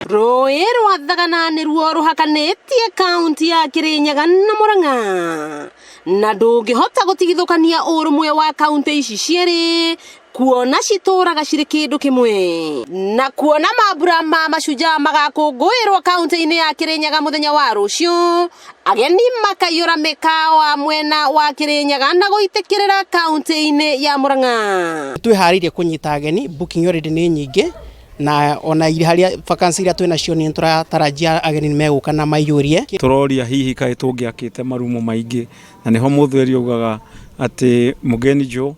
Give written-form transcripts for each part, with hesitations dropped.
Rũĩ rwa Thagana nĩruo rũhakanĩtie kaunti ya Kĩrĩnyaga na Mũrang'a na ndũngĩhota gũtigithũkania ũrũmwe wa kaunti ici cierĩ kuona citũraga cirĩ kĩndũ kĩmwe. Na kuona mambura ma Mashujaa magakũngũĩrwo kaunti-inĩ ya Kĩrĩnyaga mũthenya wa rũciũ, ageni makaiyũra mĩkawa mwena wa Kĩrĩnyaga na gũitĩkĩrĩra kaunti-inĩ ya Mũrang'a. Twĩharĩirie kũnyita ageni, booking already nĩ nyingĩ na ona harĩa vacancy iria twĩ nacio nĩ tũratarajia ageni nĩ megũka na maiyũrie. Tũroria hihi kaĩ tũngĩakĩte marumu maingĩ, na nĩho mũthweri augaga atĩ mũgeni jo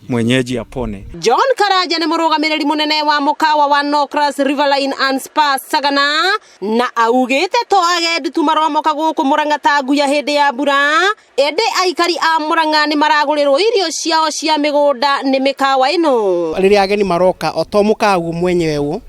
mwenyeji apone. John Karanja nĩ mũrũgamĩrĩri mũnene wa mũkawa wa Nocras Riverline and Spa Sagana na augĩte to agendi tu maromoka gũkũ Murang'a ta nguya hĩndĩ ya mbura, ĩndĩ aikari a Murang'a nĩ maragũrĩrwo irio ciao cia mĩgũnda nĩ mĩkawa ĩno. Rĩrĩa ageni maroka o to mũkawa guo mwenyewe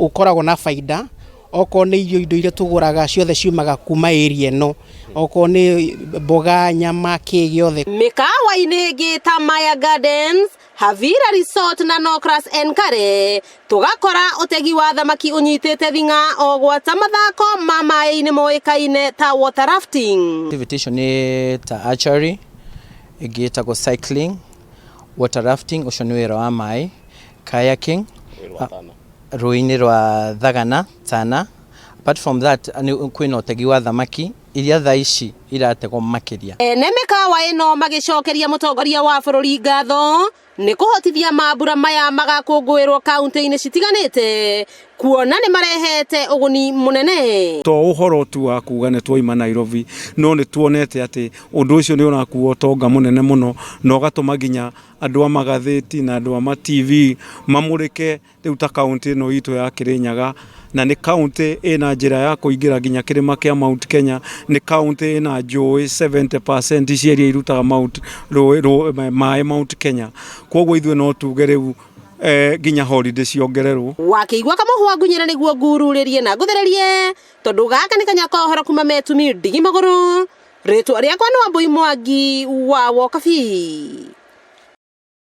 ũkoragwo na baida, okorwo nĩ irio indo iria tũgũraga ciothe ciumaga kuma area ĩno, okorwo nĩ mboga, nyama, kĩ gĩothe. Mĩkawa-inĩ ĩngĩ ta Maya Gardens, Havira Resort na Nocras Enkare tũgakora ũtegi wa thamaki ũnyitĩte thing'a o gwata mathako ma maĩ-inĩ moĩkaine ta water rafting. Activity icio nĩ ta archery, ĩngĩ ĩtagwo cycling, water rafting, ũcio nĩ wĩra wa maĩ, kayaking, rũĩ-inĩ rwa Thagana, Tana. Apart from that, kwĩna ũtegi wa thamaki iria thaa ici irategwo makĩria. Ene mĩkawa ĩno magĩcokeria mũtongoria wa bũrũri ngatho nĩ kũhotithia mambura maya magakũngũĩrwo kaunti-inĩ citiganĩte kuona nĩ marehete ũguni mũnene. To ũhoro tu wa kuga nĩ twaima Nairobi, no nĩ tuonete atĩ ũndũ ũcio nĩ ũrakua ũtonga mũnene mũno na ũgatũma nginya andũ a magathĩti na andũ a ma TV mamũrĩke rĩu ta kaunti ĩno itũ ya Kĩrĩnyaga, na nĩ kaunti ĩna njĩra ya kũingĩra nginya kĩrĩma kĩa Mount Kenya, nĩ kaunti ĩna njũĩ 70% cia iria irutaga Mount, rũĩ, rũĩ, maĩ Mount Kenya. Koguo ithuĩ no tuge rĩu nginya holiday ciongererwo. Wakĩigua kamũhwa ngunyĩre nĩguo ngururĩrie na ngũthererie tondũ gaka nĩ kanya ka ũhoro kuma Metumi ndigi magũrũ. Rĩtwa rĩakwa nĩ Wambui Mwangi wa Wokabi.